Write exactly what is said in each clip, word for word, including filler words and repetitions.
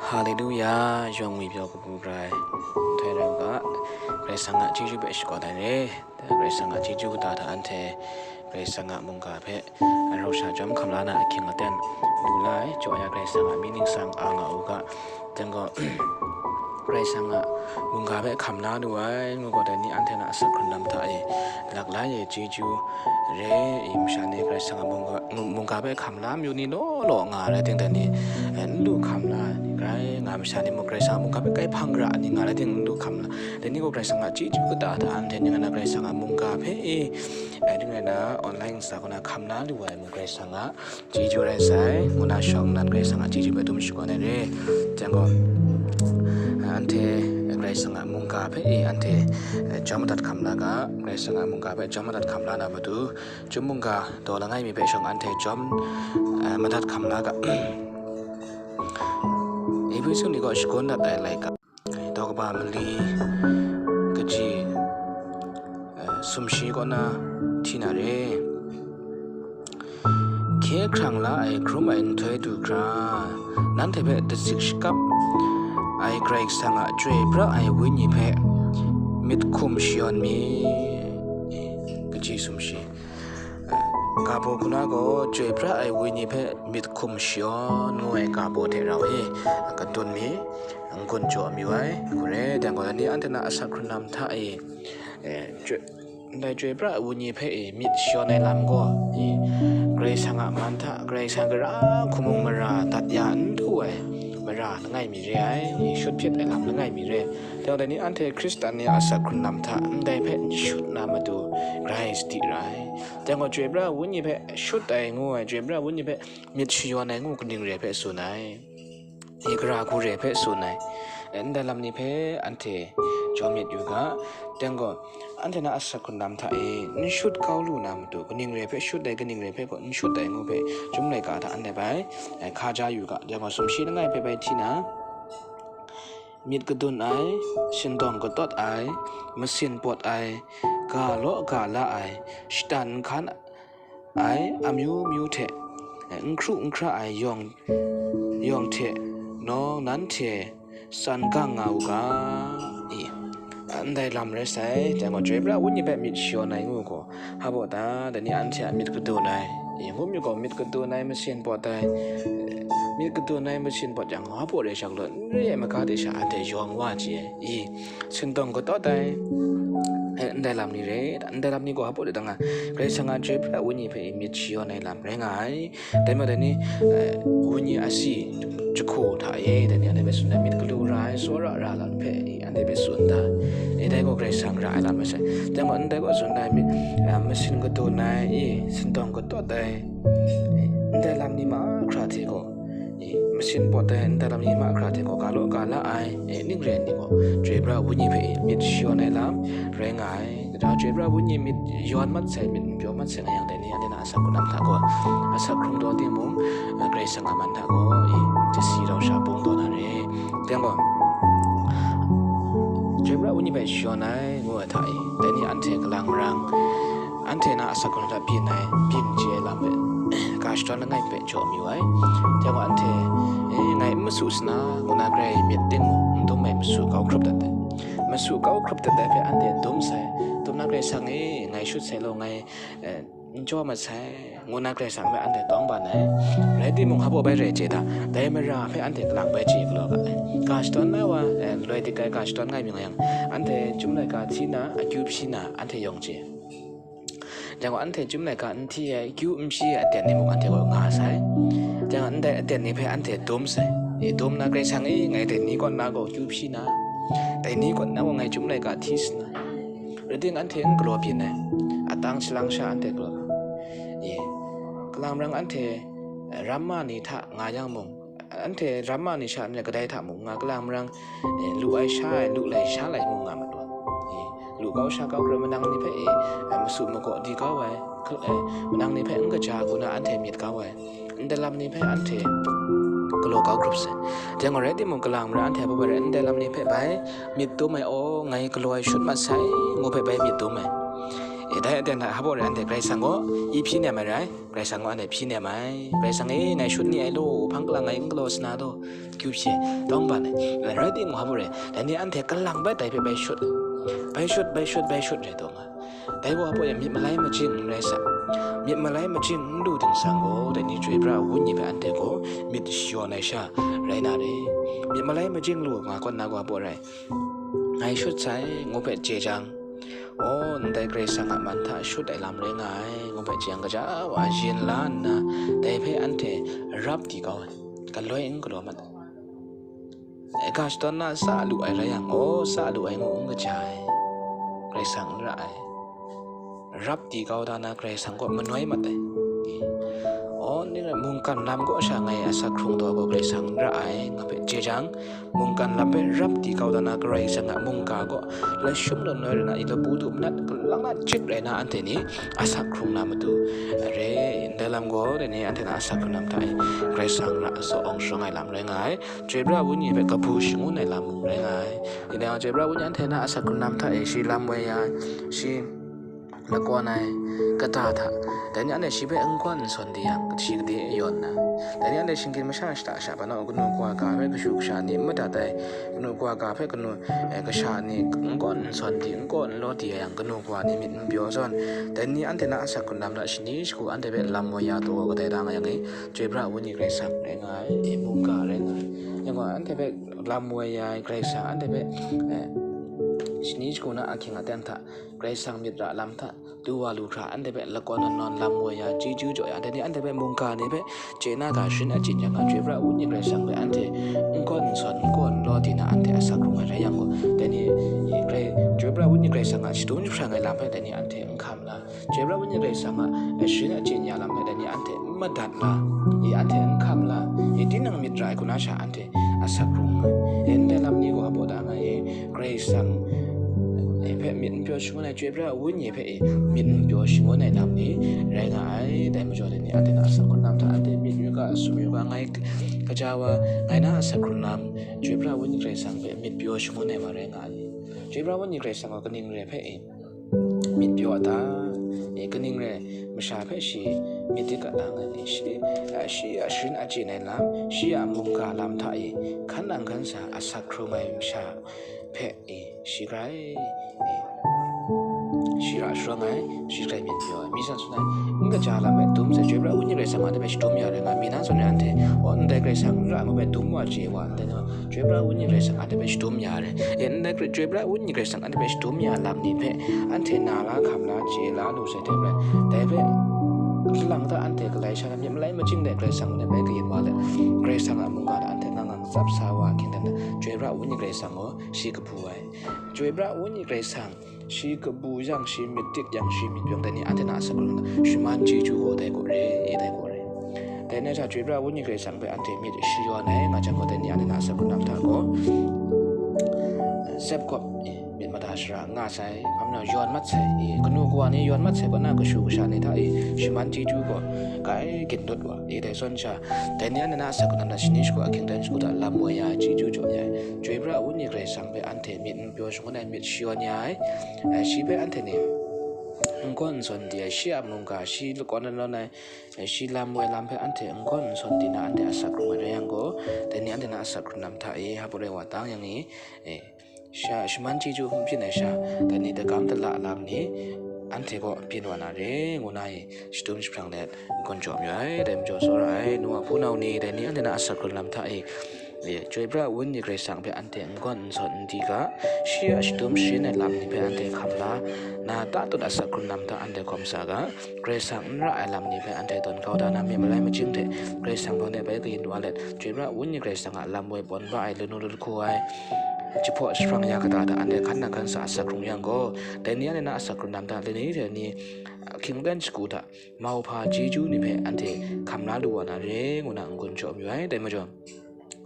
Haleluya, yawng ngwi pyaw kabu rai, nhtoi rai u ga, Karai Kasang a chyeju hpe shakawn ai re. Karai Kasang a chyeju kata hta anhte Karai Kasang a mungga hpe rau sha chyawm hkam la na ahkying aten lu la ai, jaw ya Karai Kasang a myit ningsang a nga u ga, dang gaw, Karai Kasang a mungga hpe hkam la lu ai, ngu gaw, dai ni anhte na asak hkrun lam hta e lak lai e chyeju re i, masha ni Karai Kasang a mungga, mungga hpe hkam la mayu ni law law nga ai rai ting, dai ni, eh, n lu hkam la ni grai nga ai masha ni mung, Karai Kasang a mungga hpe kai hpang ra ni nga ai rai ting, n lu hkam la. Dai ni gaw Karai Kasang a chyeju kata hta anhte ning ana Karai Kasang a mungga hpe e, eh, ning rai na, online sa kaw na hkam la lu ai mung, Karai Kasang a chyeju rai sai, ngu na shawng nnan Karai Kasang a chyeju hpe dum shakawn ai re. Jang gaw, anhte Karai Kasang a mungga hpe e anhte, eh, chyawm madat hkam la ga, Karai Kasang a mungga hpe chyawm madat hkam la na matu, chyum mungga daw langai mi hpe shawng anhte chyawm, eh, madat hkam la ga. Efesu ni gaw shagun dat ai laika. Daw kaba mali kaji, eh, sumshi kaw na hti na re. Hkye hkrang la ai hkrum ai nhtoi du hkra, nanhte hpe dasik shakap ai Karai Kasang a chyoi pra ai Wenyi hpe myit hkum shayawn mi. Kaji sumshi. Ga baw hku na gaw, chyoi pra ai Wenyi hpe myit hkum shayawn ngu ai ga baw hte rau e, kadun mi, n-gun jaw mayu ai, hku re, dang gaw, ni anhte na asak hkrun lam hta e, e, chyoi, ndai chyoi pra ai Wenyi hpe e myit shayawn ai lam gaw, i, Karai Kasang a man hta, Karai Kasang a gara hku mung mara dat ya n du ai mara langai mi re ai, i, shut hpyit ai lam langai mi re. Dang gaw, ni anhte Hkristan ni a asak hkrun lam hta ndai hpe n shut na matu, grai sadi ra ai. Dang gaw, chyoi pra ai Wenyi hpe shut ai ngu ai, chyoi pra ai Wenyi hpe myit shayawn ai ngu kaning re hpe tsun ai? I, gara hku re hpe tsun ai? Ndai lam ni hpe anhte jaw myit yu ga. Dang gaw, anhte na asak hkrun lam hta e n shut kau lu na matu, kaning re hpe shut ai, kaning re hpe gaw n shut ai ngu hpe, Chyum laika hta anhte bai, eh, hka ja yu ga. Dang gaw, sumshi langai hpe bai hti na, myit kadun ai, sindawng katawt ai, masin pawt ai, ga law ga la ai, shatan nhkan ai, amyu myu hte, n hkru n hkra ai yawng, yawng hte nawng nanhte tsan gang nga u ga, i, ndai lam rai sai, dang gaw, chyoi pra ai Wenyi hpe myit shayawn ai ngu gaw, hpa baw ta, dai ni anhte a myit kadun ai, i, ngu myu gaw, myit kadun ai, masin pawt ai, myit kadun ai, masin pawt yang, hpa baw rai shak law, n re ai maga de sha anhte yawng wa chye ai, i, sindawng katawt ai, e, ndai lam ni re, ndai lam ni gaw hpa baw de dang a, Karai Kasang a chyoi pra ai Wenyi hpe myit shayawn ai lam rai nga ai. Dai majaw dai ni, eh, Wenyi asi jahku hta e, dai ni anhte hpe tsun ai, myit galu ra ai, tsawra ra lam hpe, i, anhte hpe tsun da. E, dai gaw Karai Kasang ra ai lam masai. Dai gaw, ndai gaw tsun ai, myit, eh, masin kadun ai, i, sindawng katawt ai, i, ndai lam ni mahkra hte gaw, i, masin pawt ai, ndai lam ni mahkra hte gaw, ga law ga la ai, i, ning re ai ni gaw, chyoi pra ai Wenyi hpe, i, myit shayawn ai lam rai nga ai. Kaja chyoi pra ai Wenyi myit yawn mat sai, myit n pyaw mat sai nga yang, dai ni anhte na asak hkrung lam hta gaw, asak hkrung daw timung, a, Karai Kasang a man hta gaw, i, jasi rau sha bung daw na re. Dang gaw, chyoi pra ai Wenyi hpe shayawn ai, ngu ai hta e, dai ni anhte kalang marang, anhte na asak hkrung hta byin ai, byin chye ai lam hpe, ga shadawn langai hpe jaw mayu ai. Dang gaw, anhte, e, ngai n masu sana, ngu na grai myit ting n dum ai masu kau hkrup dat ai. Masu kau hkrup dat ai hpe anhte dum sai, dum na Karai Kasang e, ngai shut sai law, ngai, eh, n jaw mat sai, ngu na Karai Kasang hpe anhte tawng ban ai. Rai timung, hpa baw bai rai chye ta, dai mara hpe anhte kalang bai chye galaw ga ai. Ga shadawn na wa, eh, loi dik ai ga shadawn nga ai mying yang, anhte Chyum laika hti na, akyu hpyi na, anhte yawng chye. Dang gaw, anhte Chyum laika n hti ai, akyu n hpyi ai aten ni mung anhte gaw nga sai. Dang gaw, ndai aten ni hpe anhte dum sai. E, dum na Karai Kasang e, ngai dai ni kaw na gaw akyu hpyi na, dai ni kaw na gaw ngai Chyum laika hti sana. Rai timung, anhte n galaw byin ai, atang shalang sha anhte galaw. E, kalang marang anhte, eh, ramma ni hta nga yang mung, anhte ramma ni sha ni kadai hta mung nga, kalang marang, eh, lu ai sha ai, lu lai sha lai mung nga mat wa. Eh, lu kau sha kau hkra manang ni hpe, eh, eh, masu magaw di kau ai, hkra, eh, manang ni hpe n kaja hku na anhte myit kau ai, ndai lam ni hpe anhte galaw kau hkrup sai. Dang gaw, rai timung, kalang marang anhte hpa bai rai, ndai lam ni hpe bai myit dum ai, aw, ngai galaw ai shut mat sai, ngu hpe bai myit dum ai. E, dai aten hta hpa rai anhte Karai Kasang gaw i hpyi nem ai rai, Karai Kasang gaw anhte hpyi nem ai. Karai Kasang e, ngai shut ni ai law, hpang kalang ngai n galaw sa na law, kyu hpyi ai. Tawng ban ai. Rai timung, hpa rai, dai ni anhte kalang bai dai hpe bai shut, bai shut, bai shut, bai shut rai taw nga. Dai wa hpa rai myit malai majing n rai sa, myit malai majing n lu ting sang gaw, dai ni chyoi pra ai Wenyi hpe anhte gaw myit shayawn ai sha rai na re. Myit malai majing lu nga kawn na wa hpa rai, ngai shut sai, ngu hpe chye jang, aw, ndai Karai Kasang a man hta shut ai lam rai nga ai, ngu hpe chye jang, gaja wa yin la nna, dai hpe anhte rap di kau ai, galoi n galaw mat ai. E, ga shadawn na sa lu ai rai yang, aw, sa lu ai ngu n kaja ai, Karai Kasang n ra ai. Rap di kau da na Karai Kasang kaw manoi mat ai. Aw, ni rai mungkan lam kaw sha ngai asak hkrung taw gaw Karai Kasang n ra ai, nga hpe chye jang, mungkan lam hpe rap di kau da na Karai Kasang a mungga gaw lashum law noi rai na, i labu du manat, kalang na chyip rai na anhte ni asak hkrung na matu re. Ndai lam gaw, dai ni anhte na asak hkrung na mata e, Karai Kasang ra sa awng shawng ai lam rai nga ai. Chyoi pra ai Wenyi hpe kabu shangun ai lam mung rai nga ai. Yin dai yang, chyoi pra ai Wenyi anhte na asak hkrung na mata e, shi lam woi ya, shi lakawn ai kata hta, dai ni anhte shi hpe n gawn n sawn di yang, shi gade yawn na, dai ni anhte shinggyim masha shada sha, hpa na kanu kawa ga hpe kashu kasha ni n madat ai, kanu kawa ga hpe kanu, eh, kasha ni n gawn n sawn di, n gawn n law di ai yang, kanu kawa ni myit n pyaw zawn, dai ni anhte na asak hkrung na mata e, shani shagu anhte hpe lam woi ya taw kadai da nga yang e, chyoi pra ai Wenyi Karai Kasang rai nga ai, e, mungga rai nga ai. Yang gaw, anhte hpe lam woi ya ai Karai Kasang, anhte hpe, eh, shani shagu na ahkying aten hta, Karai Kasang myit ra lam hta, du wa lu hkra, anhte hpe lakawn nawn nawn lam woi ya, chyeju jaw ya, dai ni anhte hpe mungga ni hpe chye na ga sharin achyin yang, chyoi pra ai Wenyi Karai Kasang hpe anhte n gawn n sawn, n gawn n law di na, anhte asak hkrung ai rai yang gaw, dai ni, Karai, chyoi pra ai Wenyi Karai Kasang a shadum jahprang ai lam hpe dai ni anhte n hkam la, chyoi pra ai Wenyi Karai Kasang a, eh, sharin achyin ya lam hpe dai ni anhte n madat la, i anhte n hkam la, i tinang myit ra ai hku na sha anhte asak hkrung ai. E, ndai lam ni gaw hpa da nga e, Karai Kasang, e, hpe myit n pyaw shangun ai, chyoi pra ai Wenyi hpe, e, myit n pyaw shangun ai lam ni rai nga ai. Dai majaw dai ni anhte na asak hkrung na mata e, anhte myit yu ga, sum yu ga, ngai gaja wa, ngai na asak hkrung na, chyoi pra ai Wenyi Karai Kasang hpe myit pyaw shangun ai wa rai nga ai. Chyoi pra ai Wenyi Karai Kasang gaw kaning re hpe, e, myit pyaw a ta? E, kaning rai masha hpe shi myit dik a ta nga ni? Shi, a, shi a sharin achyin ai lam, shi a mungga lam hta e hkan nang hkan sa asak hkrung ai masha hpe, e, shi grai, e, shi ra sharawng ai, shi grai myit pyaw ai. Mi san sun ai, n kaja lam hpe dum sai, chyoi pra ai Wenyi Karai Kasang a hpe shadum ya rai nga, mi na zawn rai anhte, aw, ndai Karai Kasang n ra ngu hpe dum wa chye wa, ndai chyoi pra ai Wenyi Karai Kasang a hpe shadum ya rai. E, ndai Karai, chyoi pra ai Wenyi Karai Kasang a hpe shadum ya lam ni hpe, anhte na la hkam la, chye la lu sai hte maren, dai hpe lang hta anhte galai sha na, myit malai majing dai Karai Kasang hpe bai kayin wa let, Karai Kasang a mungga hta anhte ngang ngang tsap sa wa ahkying dan, chyoi pra ai Wenyi Karai Kasang gaw shi kabu ai. Chyoi pra ai Wenyi Karai Kasang, shi kabu yang, shi myit dik yang, shi myit pyaw yang, dai ni anhte na asak hkrung na, shaman chyeju gaw dai gaw re, e, dai gaw re. Dai na sha, chyoi pra ai Wenyi Karai Kasang hpe anhte myit shayawn ai nga jang gaw, dai ni anhte na asak hkrung na mata gaw, zep gawp, e, myit mada shara nga sai, hpa na yawn mat sai, e, kanu kawa ni yawn mat sai, hpa na kashu kasha ni hta, e, shaman chyeju gaw grai gindut wa, e, dai zawn sha, dai ni anhte na asak hkrung na mata shani shagu ahkying dan shagu hta lam woi ya, chyeju jaw ya, chyoi pra ai Wenyi Karai Kasang hpe anhte myit n pyaw shangun ai, myit shayawn ya ai, e, shi hpe anhte ni n gawn n sawn di ai, shi a mungga, shi lakawn nawn nawn ai, e, shi lam woi lam hpe anhte n gawn n sawn di na, anhte asak hkrung ai rai yang gaw, dai ni anhte na asak hkrung na mata e, hpa rai wa tang yang ni, e, sha, shaman chyeju hkum byin ai sha, dai ni dagam dala lam ni, anhte kaw byin wa na re, ngu na e, shadum jahprang let, n-gun jaw mayu ai. Dai majaw, tsawra ai nu wa hpunau ni, dai ni anhte na asak hkrung na mata e, e, chyoi pra ai Wenyi Karai Kasang hpe anhte n gawn n sawn n di ga, shi a shadum sharin ai lam ni hpe anhte hkam la, na tatut asak hkrung na mata anhte hkawm sa ga, Karai Kasang n ra ai lam ni hpe anhte tawn kau da na, myit malai majing hte Karai Kasang hpang de bai kayin wa let, chyoi pra ai Wenyi Karai Kasang a lam woi pawn ba ai, lanu lahku ai, jahpaw jahprang ya kata hta anhte hkan nang hkan sa asak hkrung yang gaw, dai ni anhte na asak hkrung na mata, dai ni, dai ni, ahkying dan shagu hta, mauhpa chyeju ni hpe anhte hkam la lu wa na re, ngu na n-gun jaw mayu ai. Dai majaw,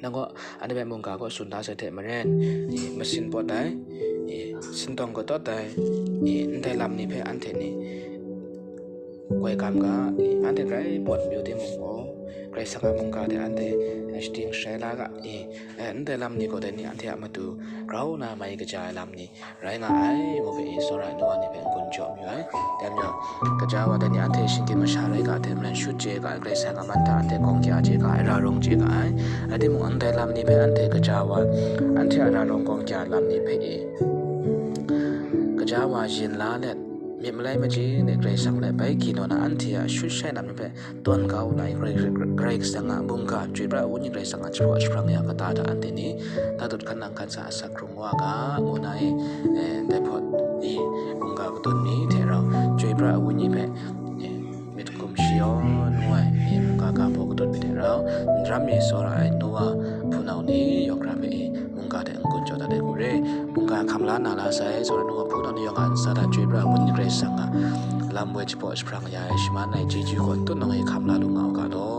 nang gaw anhte hpe mungga kaw tsun da sai hte maren, e, masin pawt ai, e, sintawng katawt ai, e, ndai lam ni hpe anhte ni koi gam ga, i, anhte grai pawt mayu timung gaw, Karai Kasang a mungga hte anhte, eh, shading sharai la ga, i, eh, ndai lam ni gaw dai ni anhte a matu grau na mai kaja ai lam ni rai nga ai, ngu hpe, i, tsawra ai nu wa ni hpe n-gun jaw mayu ai. Dai majaw, kaja wa dai ni anhte shinggyim masha rai ga hte maren shut chye ga ai, Karai Kasang a man hta anhte gawng kya chye ga ai, ra rawng chye ga ai. Rai timung, ndai lam ni hpe anhte kaja wa, anhte a ra rawng gawng kya lam ni hpe, i, kaja wa yin la let, myit malai machyi ni Karai Kasang hpe bai hkyi naw na, anhte a shut shai lam ni hpe tawn kau na i, Karai, Karai, Karai Kasang a mungga, Chyoi Pra Wenyi Karai Kasang a jahpaw jahprang ya kata hta anhte ni, tatut hkan nang hkan sa asak hkrung wa ga, ngu na i, eh, dai hpawt i, mungga katun mi hte rau, Chyoi Pra Wenyi hpe, eh, myit hkum shayawn ngu ai, eh, mungga ga baw katun mi hte rau, n ram mi tsawra ai nu wa hpunau ni yawng hkra hpe, eh, mungga hte n-gun jaw dat ai hku re. Mungga hkam la na la sai, tsawra nu wa hpunau ni yawng a ntsa hta Chyoi Pra Wenyi Karai Kasang a lam woi jahpaw jahprang ya ai shaman ai chyeju gaw tut nawng e hkam la lu nga u ga law,